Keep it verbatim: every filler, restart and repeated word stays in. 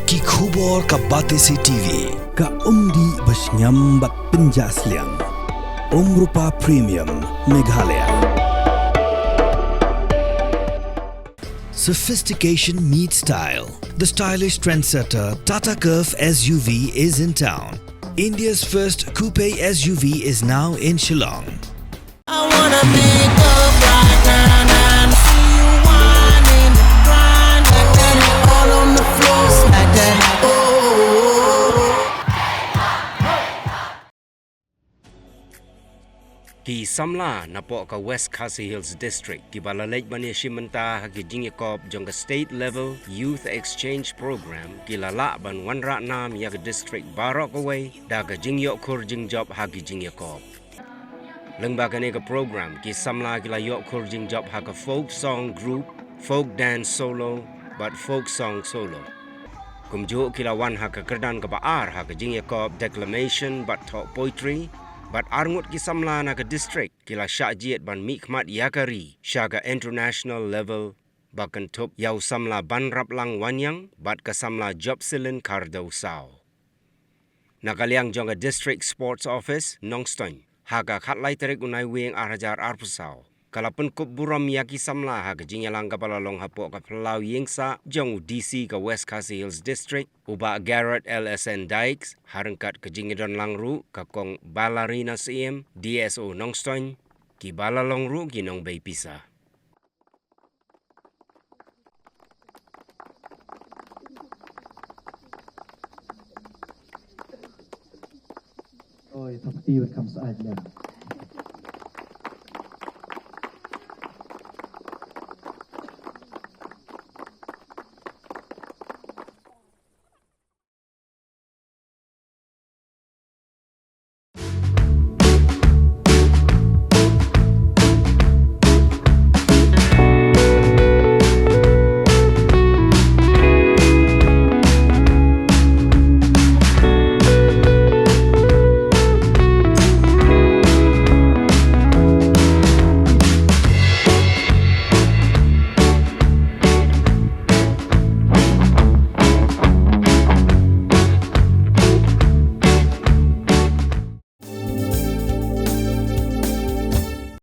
Ki khubor ka Batesi T V. Ka umdih ba shngiam bad pynjah sliang. Umrupa Premium Meghalaya. Sophistication meets style. The stylish trendsetter Tata Curvv S U V is in town. India's first coupe S U V is now in Shillong. I wanna make up right now, now. See you whining, grinding, all on the floor, smack that. Oh. Ki samla napoh ka West Khasi Hills District kiba la leit ban ïashim bynta ha ki jingïakop jong ka State Level Youth Exchange Program ki la lah ban wanrah nam ïa ka district baroh kawei da ka jingïoh khur jingjop ha ki jingïakop. Lyngba kane ka program ki samla ki la ïoh khur jingjop ha ka folk song group, folk dance solo bad folk song solo. Kumjuh ki la wan ha ka kyrdan kaba ar ha ka jingïakop declamation bad thoh poetry, bad arngut ki samla na ka district ki la shah jied ban mihkhmat ïa ka ri sha ka international level ba kynthup ïa u samla Banraplang Wanïang bad ka samla Jopsilin Khardew Saw. Na ka liang jong ka District Sports Office, Nongstoiñ, ha ka khatlai tarik u Naiwieng ar hajar arphew saw, ka la pynkup burom ïa ki samla ha ka jingïalang kaba la long hapoh ka phyllaw ïing sah jong u D C ka West Khasi Hills District, u Bah Garod L S N Dykes, ha ryngkat ka jingïadon lang ruh ka Kong Balarina Syiem, D S O Nongstoiñ, kiba la long ruh ki nongbei pisa. Oi, top tea when comes to Ireland.